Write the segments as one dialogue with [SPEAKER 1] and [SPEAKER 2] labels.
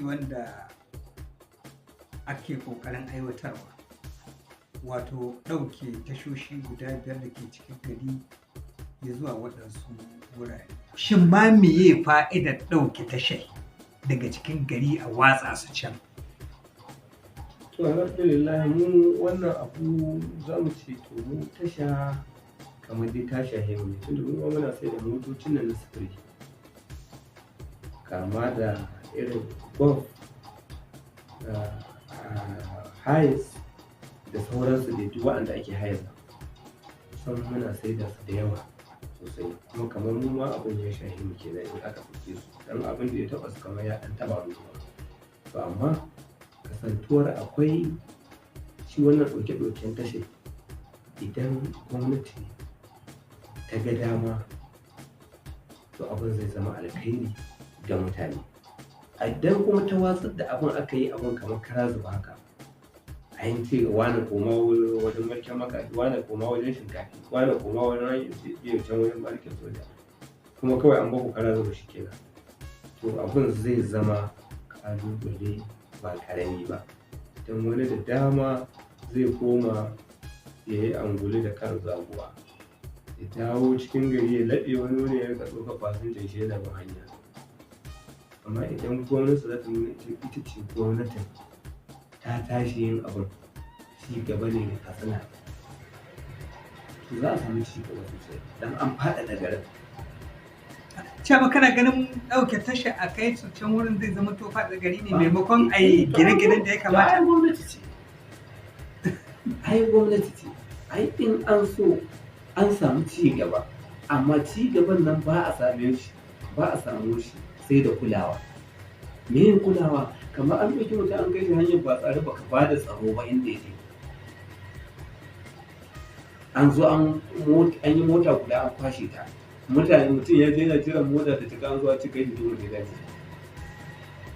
[SPEAKER 1] wanda ake ƙoƙarin aiwatarwa, wato ɗauke tashoshi guda biyar da ke cikin gari ya zuwa waɗansu wurare. Shin ma meye fa'idar ɗauke tashar daga cikin gari a watsa su can?
[SPEAKER 2] To, alhamdulillah, mu wannan abu za mu ce, to, mu tasha kamar dai ta shahe mu ne, tunda mu ma muna sai da motocin nan na sufuri, kama da irin Golf da Hiace da sauransu dai, duk waɗanda ake hayar nan. Kusan muna saida su da yawa sosai, kuma kamar mu ma abin ya shahe mu kenan in aka ɗauke su, dan abin da ya taɓa su kamar ya ɗan taɓa mu. To, amma kasantuwar akwai shi wannan ɗauke-ɗauken tashar, idan gwamnati ta ga dama, to abin zai zama alkhairi ga mutane. Idan kuma ta watsar da abin, aka yi abin kamar kara zube haka, an ce wane koma wajen Mulkin Makaji, wane koma wajen Shinkafi, wane koma wajen hanyar can wajen barikin soja, kuma kawai an baku kara zube, shi kenan. To, abin zai zama ƙalubale ba ƙarami ba, don wani da dama zai koma ya yi angulu da kan zabuwa, ya dawo cikin gari ya laɓe wani wuri ya riƙa ɗaukar fasinjan shi yana bin hanya. Amma idan gwamnati za ta nuna ita ce gwamnatin ta tashi yin abin ci gaba ne ga Katsina, to za a samu ci gaba sosai don an faɗaɗa garin.
[SPEAKER 1] Cewa kana ganin ɗauke tasha a kai su can wurin zai zama to faɗa gari ne maimakon a yi gine-ginen da ya kamata?
[SPEAKER 2] Ai gwamnati ce, ai gwamnati ce. Ai in an so an samu ci gaba, amma ci gaban nan ba a same shi, ba a samu shi sai da kulawa. Me kulawa? Kamar an ɗauki mutum an kai shi hanyar ba tsare, ba ka ba da tsaro ba inda ya je. An zo an yi mota guda an kwashe ta. Mutane, mutum ya je yana jiran mota ta cika, an zo a cika shi zo mu daji.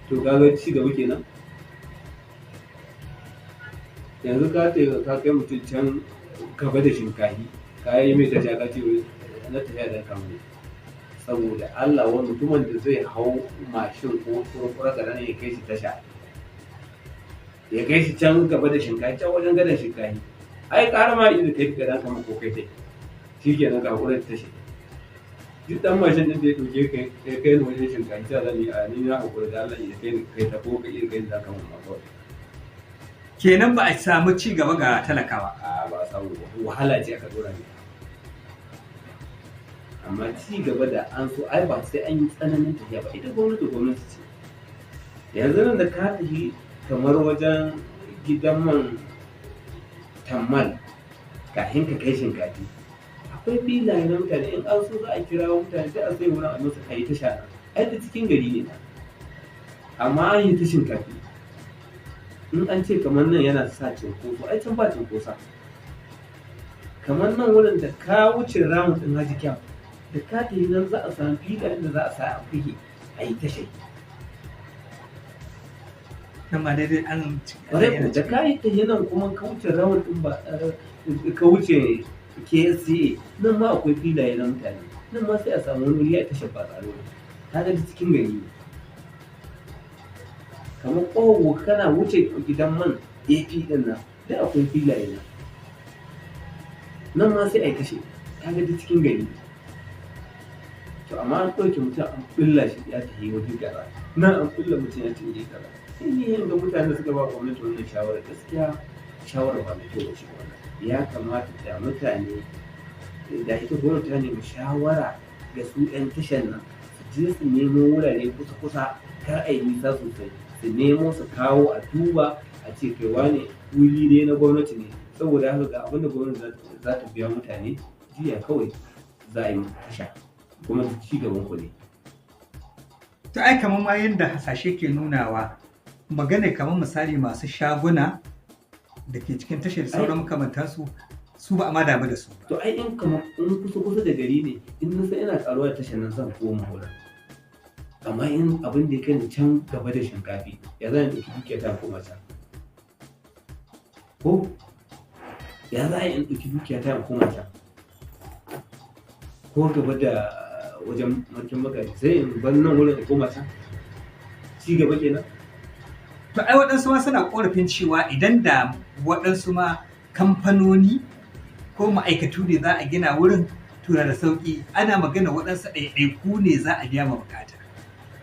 [SPEAKER 2] To, ka ga ci gaba kenan? Yanzu ka ka kai mutum can gaba da Shinkafi, ka yi mai tasha, ka ce na tafiya da kamu. Saboda Allah, wani mutumin da zai hau mashin ko kurkura ka ya kai shi tasha, ya kai shi can gaba da Shinkafi, can wajen gadon Shinkafi, ai ƙara ma inda kai ka dan kama ko kai tai, shi kenan ka hakura da tasha. Duk dan mashin din da ya ɗauke kai ya kai ni wajen Shinkafi, sai zan yi a ni na hakura da Allah ya kai ni, kai ta ko ka iya kai ni za ka mun ma kawai.
[SPEAKER 1] Kenan ba a samu ci gaba ga talakawa?
[SPEAKER 2] A ba a samu ba, wahala ce aka dora ne. Amma ci gaba da an so, ai ba sai an yi tsananin tafiya ba. Ita gwamnati gwamnati ce. Yanzu nan da ka tafi kamar wajen gidan man Tammal kafin ka kai Shinkafi, akwai filaye na mutane. In an so za a kira mutane, sai a sai wurin a musu a yi tasha. Ai ta cikin gari ne, amma an yi ta Shinkafi. In an ce kamar nan yana sa cinkoso, ai can ba cinkosa. Kamar nan wurin da ka wuce round ɗin Haji Kyam, da ka tafi nan za a samu filayen da za a sa a fige a yi tashai.
[SPEAKER 1] Nan ma daidai an
[SPEAKER 2] Ƙwarai ko, da ka yi tafi nan kuma ka wuce round ɗin, ba ka wuce KSCA, nan ma akwai filaye na mutane. Nan ma sai a samu wani wuri a tashar ba tsaro. Ka ga cikin gari ne. Kamar ƙogo kana wuce gidan man AP ɗin nan, duk akwai filaye nan. Nan ma sai a yi tashe. Ka ga duk cikin gari. To, amma an ɗauke mutum an ɓulla shi ya tafi waje kaza. Nan an ɓulla mutum ya tafi waje kaza. Sai ni yanzu mutanen da suka ba gwamnati wannan shawarar, gaskiya shawarar ba mai kyau ba ce wannan. Ya kamata da mutane da ita gwamnati ta nemi shawara ga su 'yan tashan nan, su je su nemo wurare kusa-kusa, kar a yi nisa sosai, su nemo su kawo a duba, a ce kai wane wuri ne na gwamnati ne, saboda haka ga abin da gwamnati za ta biya mutane jiya, kawai za a yi tasha, kuma ci gaban ku ne.
[SPEAKER 1] To, ai kamar ma yadda hasashe ke nunawa, magana kamar misali masu shaguna da ke cikin tashar da sauran makamantansu, su ba a ma damu da su ba.
[SPEAKER 2] To, ai in kamar in kusa kusa da gari ne, in na san ina karuwa da tashar nan, zan koma wurin. Amma in abin da ya kai ni can gaba da Shinkafi, ya zan ɗauki dukiya ta koma can? Ko ya za a yi in ɗauki dukiya ta in koma can, ko gaba da wajen Markin Magaji, sai in bar nan wurin in koma can? Ci gaba kenan?
[SPEAKER 1] To ai waɗansu ma suna ƙorafin cewa idan da waɗansu ma kamfanoni ko ma'aikatu ne za a gina wurin to da sauƙi, ana magana waɗansu ɗaiɗaiku ne za a biya ma bukata.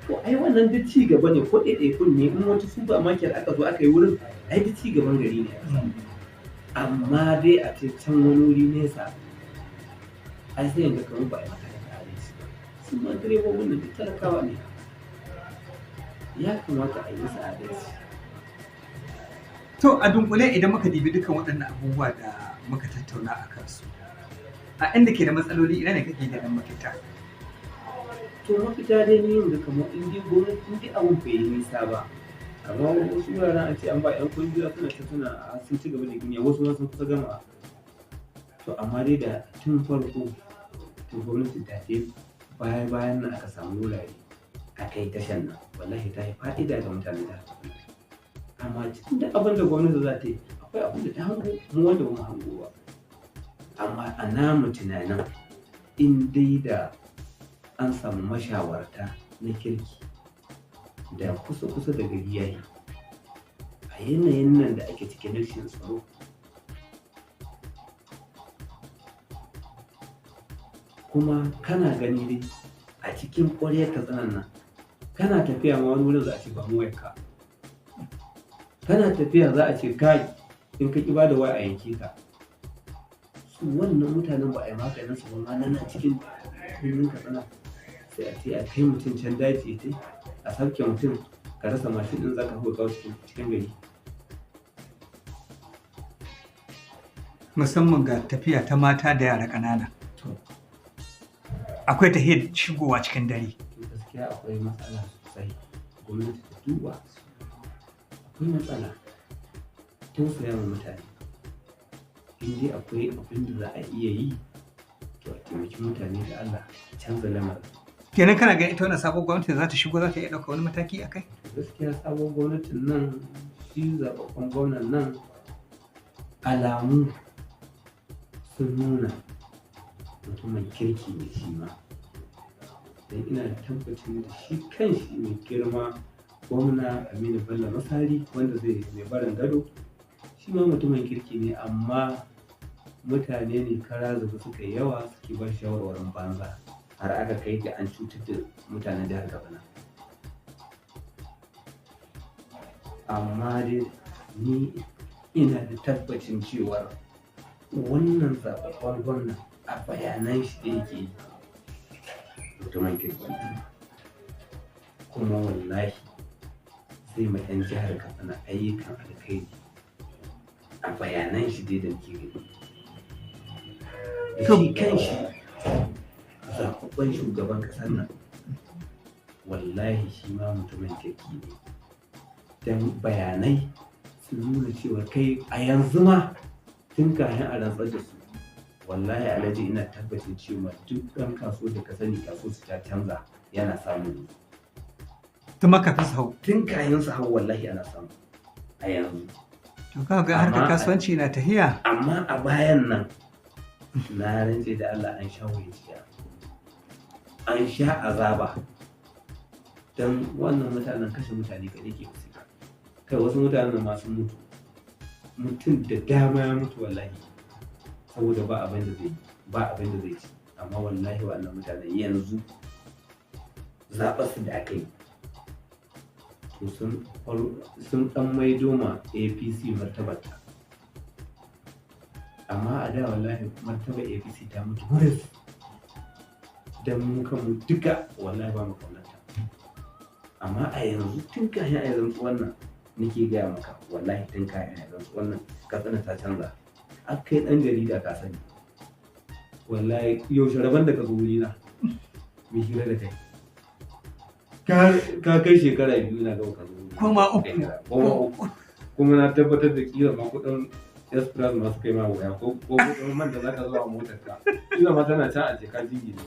[SPEAKER 2] To ai wannan duk ci gaba ne, ko ɗaiɗaikun ne, in wata supermarket aka zo aka yi wurin, ai duk ci gaban gari ne aka samu. Amma dai a ce can wani wuri nesa, ai sai yanzu kamar ba a yi maka da adalci ba. Su ma direbobin nan duk talakawa ne. Ya kamata a yi musu adalci.
[SPEAKER 1] To a dunkule idan muka dibi dukkan waɗannan abubuwa da muka tattauna a kansu, a inda ke da matsaloli ina ne kake ganin mafita?
[SPEAKER 2] To mafita dai ni yanzu kamar in dai gwamnati, in dai abun bai yi nisa ba. Amma wasu wuraren an ce an ba 'yan kwangila suna ta suna sun ci gaba da gini, wasu ma sun kusa gama. To amma dai da tun farko to gwamnati ta ce baya bayan nan aka samu wurare aka yi tashan nan, wallahi ta yi fa'ida ga mutanen jihar Katsina. Amma cikin duk abin da gwamnati za ta yi, akwai abin da ta hango mu wanda ba mu hango ba. Amma a namu tunanin in dai da an samu mashawarta na kirki da kusa-kusa da gari yayi, a yanayin nan da ake cikin rashin tsaro, kuma kana gani dai a cikin ƙwaryar Katsinan nan, kana tafiya ma wani wurin za a ce ba mu wayarka. Kana tafiya za a ce kai in ka ƙi ba da waya a yanke ka. Su wannan mutanen ba a yi maganin su ba ma nan cikin birnin Katsina. Sai a ce a kai mutum can daji ya a sauke mutum ka rasa mashin ɗin za ka hau kawo cikin gari.
[SPEAKER 1] Musamman ga tafiya ta mata da yara ƙanana.
[SPEAKER 2] To.
[SPEAKER 1] Akwai tahiyar shigowa cikin dare.
[SPEAKER 2] To gaskiya akwai matsala sosai. Gwamnati ta duba. Akwai matsala. Tausaya wa mutane. In dai akwai abin da za a iya yi, to a taimaki mutane da Allah a canza lamarin.
[SPEAKER 1] Kenan kana ganin ita wannan sabon gwamnati za ta shigo za ta iya ɗauka wani mataki a kai?
[SPEAKER 2] Gaskiya sabon gwamnatin nan, shi zaɓaɓɓen gwamnan nan, alamu sun nuna mutumin kirki ne shi ma. Don ina da tabbacin da shi kanshi mai girma gwamna Aminu Bello Masari wanda zai mai barin gado, shi ma mutumin kirki ne, amma mutane ne kara zuba suka yi yawa suke ba shawarwarin banza har aka kai ga an cutar da mutanen jihar Katsina. Amma dai ni ina da tabbacin cewar wannan zaɓaɓɓen gwamna a bayanan shi da yake yi mutumin kirki ne. Kuma wallahi zai ma 'yan jihar Katsina ayyukan alkhairi a bayanan shi dai da nake gani. Da shi kanshi zaɓaɓɓen shugaban ƙasar nan wallahi shi ma mutumin kirki ne. Don bayanai sun nuna cewa kai a yanzu ma tun kafin a rantsar da su, wallahi alhaji ina tabbacin cewa duk ɗan kasuwar da ka sani kasuwar su ta canza yana samun.
[SPEAKER 1] Tun ma kafin su hau.
[SPEAKER 2] Tun kafin su hau wallahi ana samu a yanzu.
[SPEAKER 1] To ka ga harkar kasuwanci na tahiya.
[SPEAKER 2] Amma a bayan nan na rantse da Allah an sha wuya. An sha azaba. Don wannan mutanen kashe mutane kaɗai ke kusa. Kai wasu mutanen ma sun mutu. Mutum da dama ya mutu wallahi. Saboda ba abin da zai ba abin da zai ci. Amma wallahi wannan mutanen yanzu zaɓar su da aka yi. To sun ɗan maido ma APC martabarta. Amma a da wallahi martaba APC ta mutu wuris. Don mu kanmu duka wallahi ba mu kaunarta. Amma a yanzu tun kafin a yanzu wannan nake gaya maka wallahi tun kafin a yanzu wannan Katsina ta canza. Har kai ɗan jarida ka sani. Wallahi yaushe rabon da ka zo wurina mu hira da kai. Ka kai shekara 2 na gaba ka zo wurina.
[SPEAKER 1] Koma uku.
[SPEAKER 2] Koma uku. Kuma na tabbatar da kila ma kuɗin express masu kai ma wuya ko kuɗin man da zaka zuwa motar ka. Kila ma tana can a jeka jingine.